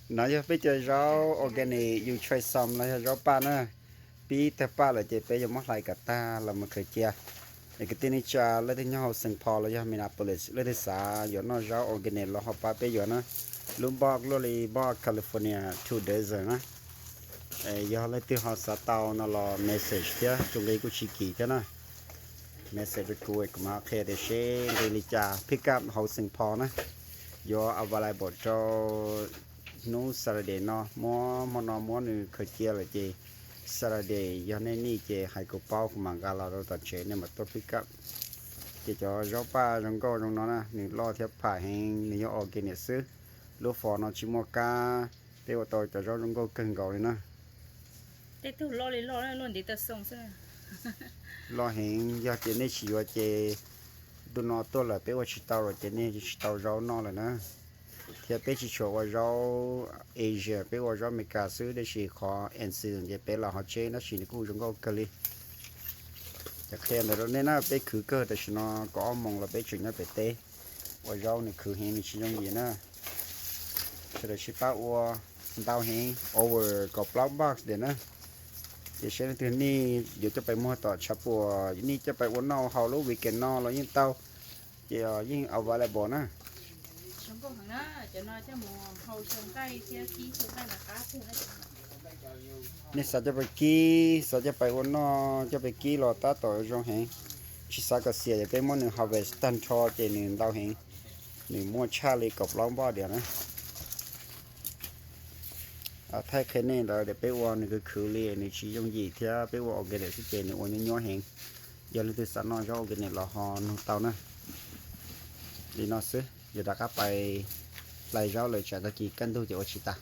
No yog peb cov zaub organic, yus tshais xom los yog zaub paj na. Pib tag paj lawm ces peb yuav muab hlais kom tag los mus khaws cia. Es kwv tij neej tsa leej twg nyob hauv Saint Paul los yog Minneapolis, leej twg xav yuav noj zaub organic los ho pab peb yuav na. Lub box luaj li box California two dozen na. Yog leej twg ho xav tau no los message thiab, tso nqi kuj tsis kim thiab na. Message rau kuv, kuv mam qhia tias seb nqi li cas. Pick up hauv Saint Paul na, yuav available rau hnub Saturday no, muab hmo no muab nws khaws cia lawm ces Saturday yog nej nij ces hais kuv paub, kuv mam nqa los rau tom tsev nej mam tuaj pick up. Ces cov zaub paj zoo nkauj zoo no na, nws loj thiab pham heev, nws yog organic xwb. Lub fos no tsis muaj kab, peb ua tau cov zaub zoo nkauj kawg nkaus li na. Tej tug loj li loj, loj ntiv taw xoo xwb. Loj heev, yog tias nej tsis yuav ces ntu no tuaj lawm peb ua tsis tau lawm ces nej tsis tau zaub noj lawm na. Thiab peb tsis tshua ua zaub Asia, peb ua zaub Amelikas xwb, tiam sis qhov in season ces peb los ho tseb, tab sis nws kuj zoo nkauj kawg li. Ces qhia ntawd rau nej na, peb khwv kawg tam sim no kaum ob moos los peb tseem nyob pem teb ua zaub, nws khwv heev nws tsis yooj yim na. Sawv daws sib pab ua ntau heev, over kaum plaub box tiam na. Ces seb leej twg nij yuav coj pais muag tom tshav puam, nij coj pais ua noj haus lub weekend no los yeej tau. Ces yeej available na. Nej xav coj pais kib, xav coj pais ua noj, coj pais kib los tab tom zoo heev. Tsis xav kom xiam, yog peb muab nws harvest tag nrho ces nws ntau heev, nws muaj tshaj li kaum plaub box tiam na. Thaij qhia nej ntawd tias peb ua nws khwv khwv li, nws tsis yooj yim thiab peb ua organic xwb ces nws ua nyuaj nyuaj heev. Yog leej twg xav noj zaub organic los ho nug tau na. Li no xwb, yog rov qab pais hlais zaub lawm tsam tag kis kaj ntug ces ua tsis tas.